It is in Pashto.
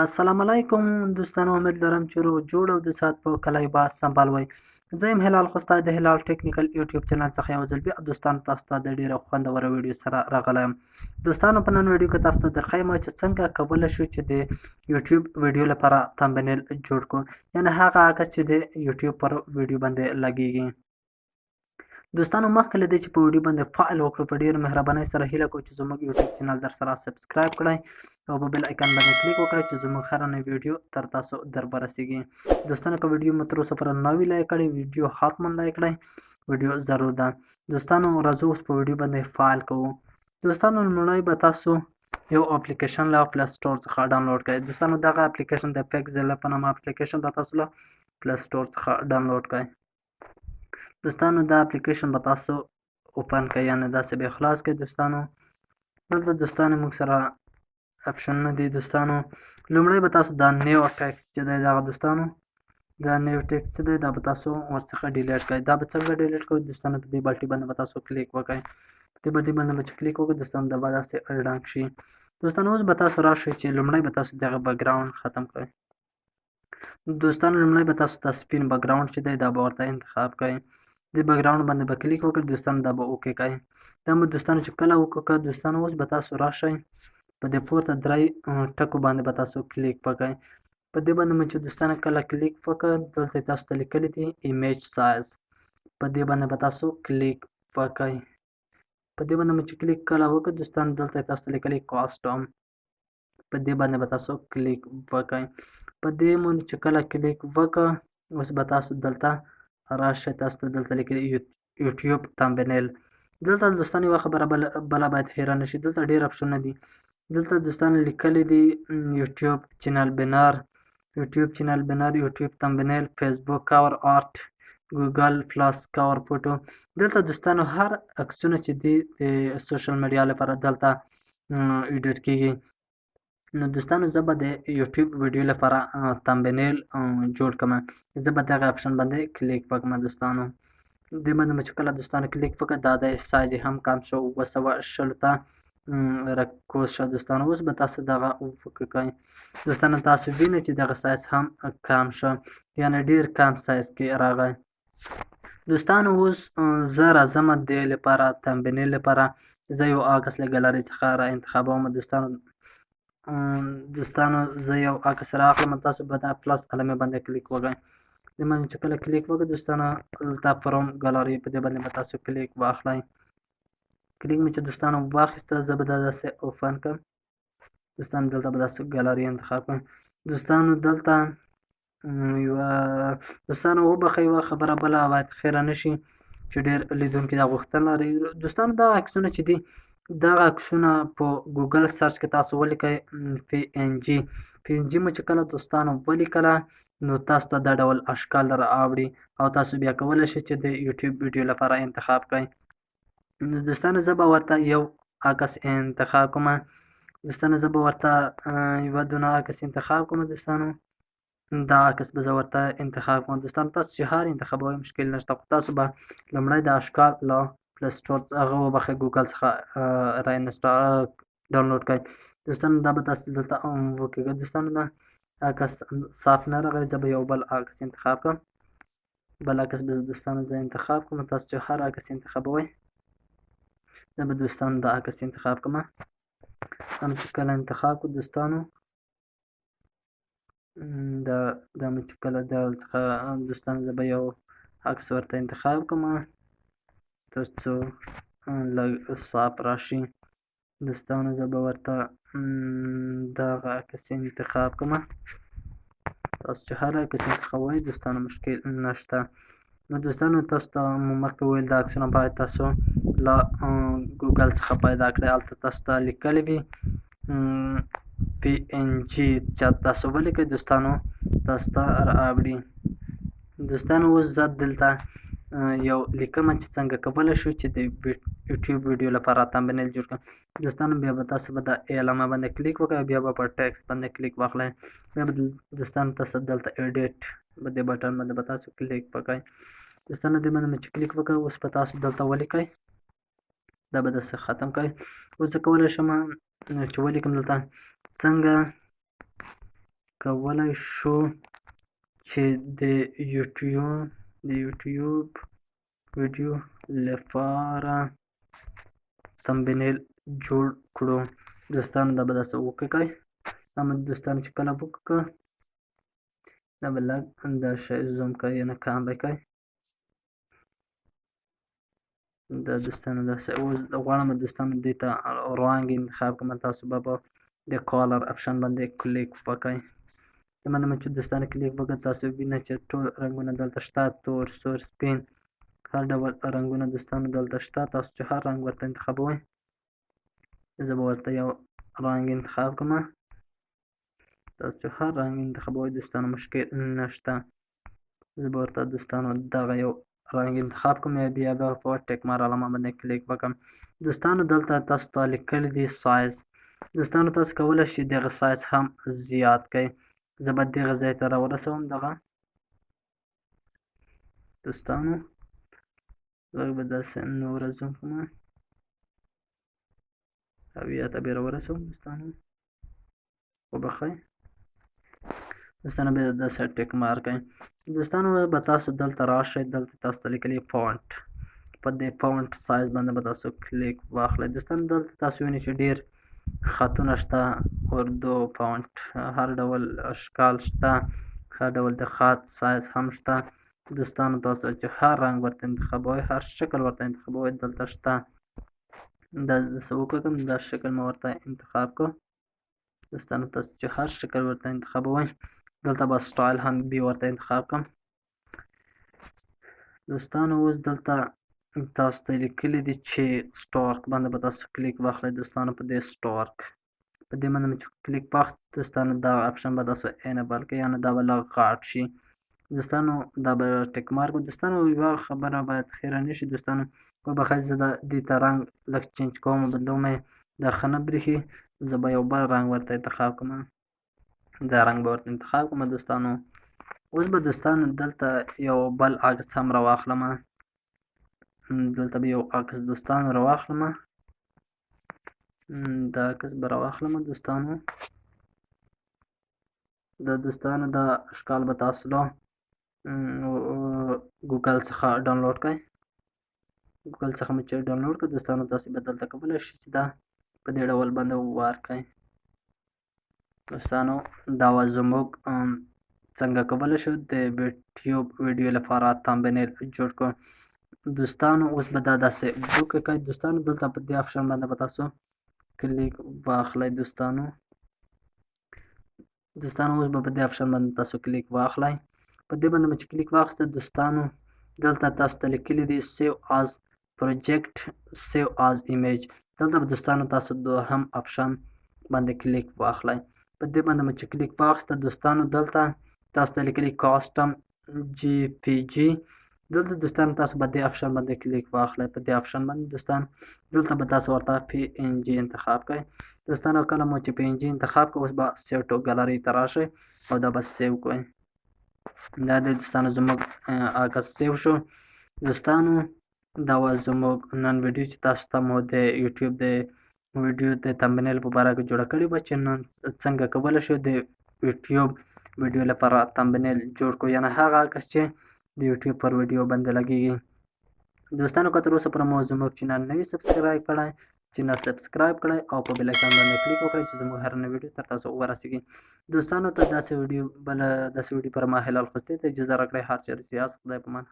السلام علیکم دوستانو، امید لرم چې روغ جوړ او د ساعت په کلای به سمبال وئ. زه یم هلال خوستا د هلال ټیکنیکل یوټیوب چینل څخه یو ځل بیا دوستانو تاسو ته د ډیره خوندوره ویډیو سره راغلی یم. دوستانو، په نن ویډیو کې تاسو ته درښیم چې څنګه کولی شو چې د یوټیوب ویډیو لپاره thumbnail جوړ کړو، یعنی هغه عکس چې د یوټیوب پر ویډیو باندې لګیږي. دوستانو، مخکې له دې چې په ویډیو باندې فایل وکړو، په ډېره مهربانۍ سره هیله کوو چې زموږ یوټیوب چینل در سره subscribe کړئ او په bell icon باندې کلیک وکړئ چې زموږ هره نوې ویډیو تر تاسو در ورسیږي. دوستانو، که ویډیو مو تر اوسه پورې نه وي like کړې، ویډیو حتما like کړئ، ویډیو ضرور ده. دوستانو، راځو اوس په ویډیو باندې فایل کوو. دوستانو، لومړی به تاسو یو اپلیکیشن له Play Store څخه ډاونلوډ کړئ. دوستانو، دغه اپلیکیشن د Pixel په نامه اپلیکیشن به تاسو له Play Store څخه ډاونلوډ کړئ. دوستانو، دا اپلیکیشن به تاسو open کړئ، یعنی داسې به خلاص کړئ. دوستانو، دلته دوستانو موږ سره اپشنونه دي. دوستانو، لومړی به تاسو دا new text چې دی، دغه دوستانو دا new text چې دی، دا به تاسو ورڅخه delete کړئ. دا به څنګه delete کړئ؟ دوستانو، په دې بټي باندې به تاسو کلیک وکړئ. په دې بټي باندې به چې کلیک وکړئ دوستانو، دا به داسې ړنګ شي. دوستانو، اوس به تاسو راشئ چې لومړی به تاسو دغه background ختم کړئ. دوستانو، لومړی به تاسو دا سپین background چې دی، دا به ورته انتخاب کړئ. دې background باندې به کلیک وکړئ. دوستانو، دا به okay کړئ. دا مو دوستانو چې کله okay کړئ، دوستانو اوس به تاسو راشئ په دې پورته درې ټکو باندې به تاسو کلیک وکړئ. په دې باندې مو چې دوستانو کله کلیک وکړ، دلته تاسو ته لیکلي دي image size، په دې باندې به تاسو کلیک وکړئ. په دې باندې مو چې کلیک کله وکړ دوستانو، دلته تاسو ته لیکلي custom، په دې باندې به تاسو کلیک وکړئ. په دې مو چې کله کلیک وکړ، اوس به تاسو دلته راشئ، تاسو ته دلته لیکلي یوټیوب thumbnail. دلته دوستانو یوه خبره بله باید هېره نه شي، دلته ډېر اپشنونه دي. دلته دوستانو لیکلي دي یوټیوب channel banner، یوټیوب channel banner، یوټیوب thumbnail، فیسبوک cover art، ګوګل Plus cover photo. دلته دوستانو هر عکسونه چې دي د social media لپاره دلته edit کیږي. نو دوستانو، زه به د یوټیوب ویډیو لپاره thumbnail جوړ کړم. زه به دغه اپشن باندې کلیک وکړم. دوستانو، دې باندې مې چې کله دوستانو کلیک وکړ، دا د سایز یې هم کم شو، 720 ته راکوز شو. دوستانو، اوس به تاسو دغه وکړئ. دوستانو، تاسو وینئ چې دغه سایز هم کم شو، یعنی ډېر کم سایز کې راغی. دوستانو، اوس زه راځم دې لپاره thumbnail لپاره زه یو عکس له ګالري څخه را انتخابوم. دوستانو زه یو عکس راخلم. تاسو به دا plus علامې باندې کلیک وکړئ. دې باندې چې کله کلیک وکړئ دوستانو، دلته from gallery، په دې باندې به تاسو کلیک واخلئ. کلیک مې چې دوستانو واخیسته، زه به دا داسې open کړم. دوستانو، دلته به داسې ګالري انتخاب کړم. دوستانو، دلته یوه دوستانو وبخښئ، یوه خبره بله باید خیره نه شي چې ډېر لیدونکي دا غوښتنه لري. دوستانو، دا عکسونه چې دي، دغه عکسونه په ګوګل search کې تاسو ولیکئ PNG. PNG مو چې کله دوستانو ولیکله، نو تاسو ته دا ډول اشکال را اوړي او تاسو بیا کولی شئ چې د یوټیوب ویډیو لپاره انتخاب کړئ. نو دوستانو، زه به ورته یو عکس انتخاب کوم. دوستانو، زه به ورته یوه دونه عکس انتخاب کوم. دوستانو، دا عکس به زه ورته انتخاب کوم. دوستانو، تاسو چې هر انتخابوئ مشکل نشته، خو تاسو به لومړی د اشکال له Play Store هغه وبخښئ ګوګل څخه را ډاونلوډ کړئ. دوستانو، دا به تاسو دلته وکړئ. دوستانو، دا عکس صاف نه راغی، زه به یو بل عکس انتخاب کړم. بل عکس به دوستانو زه انتخاب کړم. تاسو چې هر عکس انتخابوئ، زه به دوستانو دا عکس انتخاب کړم. دا مې چې کله انتخاب کړو دوستانو، دا مې چې کله دا څخه دوستانو زه به یو عکس ورته انتخاب کړم تر څو لږ صاف راشي. دوستانو، زه به ورته دغه عکس انتخاب کړم. تاسو چې هر عکس انتخابوئ دوستانو مشکل نشته. نو دوستانو، تاسو ته مو مخکې وویل دا عکسونه باید تاسو له ګوګل څخه پیدا کړئ. هلته تاسو ته لیکلي وي PNG، چې تاسو ولیکئ دوستانو تاسو ته راوړي. دوستانو، اوس زه دلته یو لیکم چې څنګه کولی شو چې د یوټیوب ویډیو لپاره thumbnail جوړ کړم. دوستانو، بیا به تاسو به د علامه باندې کلیک وکړئ، بیا به په ټیکس باندې کلیک واخلئ. بیا به دوستانو تاسو دلته edit په دې بټن باندې به تاسو کلیک وکړئ. دوستانو، دې باندې مې چې کلیک وکړ، اوس به تاسو دلته ولیکئ، دا به داسې ختم کړئ. اوس زه کولی شم چې ولیکم دلته څنګه کولی شو چې د یوټیوب ویډیو لپاره thumbnail جوړ کړو. دوستانو دا به داسې وکړئ. دا مو دوستانو چې کله وکړه دا به لږ دا شی zoom کوي، یعنې کم به کوي. دا دوستانو داسې اوس غواړم دوستانو دې ته رنګ انتخاب کړم. تاسو به په د color option باندې کلیک وکړئ. دې باندې مو چې دوستانو کلیک وکړ تاسو وینئ چې ټول رنګونه دلته شته، تور، سور، سپین، هر ډول رنګونه دوستانو دلته شته. تاسو چې هر رنګ ورته انتخابوئ، زه به ورته یو رنګ انتخاب کړم. تاسو چې هر رنګ انتخابوئ دوستانو مشکل نشته. زه به ورته دوستانو دغه یو رنګ انتخاب کوم، بیا به په tick mark علامه باندې کلیک وکړم. دوستانو دلته تاسو ته لیکلي دي سایز. دوستانو تاسو کولی شئ دغه سایز هم زیات کړئ. زه به دغه ځای ته راورسوم. دغه دوستانو لږ به داسې نوره zoom کړم او یا ته به راورسوم. دوستانو وبخښئ دوستانو بیا داسې tick mark کړئ. دوستانو به تاسو دلته راشئ، دلته تاسو ته لیکلي font، په دې font size باندې به تاسو کلیک واخلئ. دوستانو دلته تاسو وینئ چې ډېر خطونه شته، اردو font، هر ډول اشکال شته، هر ډول د خط سایز هم شته. دوستانو تاسو چې هر رنګ ورته انتخابوئ، هر شکل ورته انتخابوئ دلته شته. دا څه وکړم، دا شکل مې ورته انتخاب کړو. دوستانو تاسو چې هر شکل ورته انتخابوئ دلته به سټایل هم بی ورته انتخاب کړم. دوستانو اوس دلته تاسو ته لیکلي دي چې stroke باندې به تاسو کلیک واخلئ. دوستانو په دې stroke په دې باندې مې چې کلیک واخیست دوستانو دا option به تاسو enable کړئ، یعنې دا به لږ غټ شي. دوستانو دا به tick mark. دوستانو یوه خبره باید خیره نه شي. دوستانو وبخښئ زه دا دې ته رنګ لږ change کوم، بدلوم یې، دا ښه نه برېښي. زه به یو بل رنګ ورته انتخاب کړم، دا رنګ به ورته انتخاب کړم. دوستانو اوس به دوستانو دلته یو بل عکس هم راواخلم. دلته به یو عکس دوستانو راواخلم، دا عکس به راواخلم. دوستانو دا دوستانو دا اشکال به تاسو له ګوګل څخه ډاونلوډ کړئ. ګوګل څخه مو چې ډاونلوډ کړئ دوستانو تاسو به دلته کولی شئ چې دا په دې ډول باندې ورکړئ. دوستانو دا وه زموږ څنګه کولی شو د یوټیوب ویډیو لپاره thumbnail جوړ کړو. دوستانو اوس به دا داسې وکړئ. دوستانو دلته په دې option باندې به تاسو کلیک واخلئ. دوستانو اوس به په دې option باندې تاسو کلیک واخلئ. په دې باندې مو چې کلیک واخیسته دوستانو دلته تاسو ته لیکلي دي save as project، save as image. دلته به دوستانو تاسو دوهم option باندې کلیک واخلئ. په دې باندې مو چې کلیک واخیسته دوستانو دلته تاسو ته لیکلي custom JPG. دلته دوستانو تاسو به دې option باندې کلیک واخلئ. په دې option باندې دوستان دلته به تاسو ورته PNG انتخاب کړئ. دوستانو کله مو چې PNG انتخاب کړئ اوس به save to gallery ته راشئ او دا به save کړئ. دا دی دوستانو زموږ عکس save شو. دوستانو دا وه زموږ نن ویډیو چې تاسو ته مو د یوټیوب د ویډیو د thumbnail په باره کې جوړه کړې وه چې نن څنګه کولی شو د یوټیوب ویډیو لپاره thumbnail جوړ کړو، یعنې هغه عکس چې د یوټیوب پر ویډیو باندې لګېږي. دوستانو که تر اوسه پورې مو زموږ channel نه وي subscribe کړی، channel subscribe کړئ او په bell icon باندې کلیک وکړئ چې زموږ هر نوې ویډیو تر تاسو ورسېږي. دوستانو ته داسې ویډیو بله داسې ویډیو پر ما هلال خوستي ته اجازه راکړئ. هر چېرې چې یاست خدای په امان.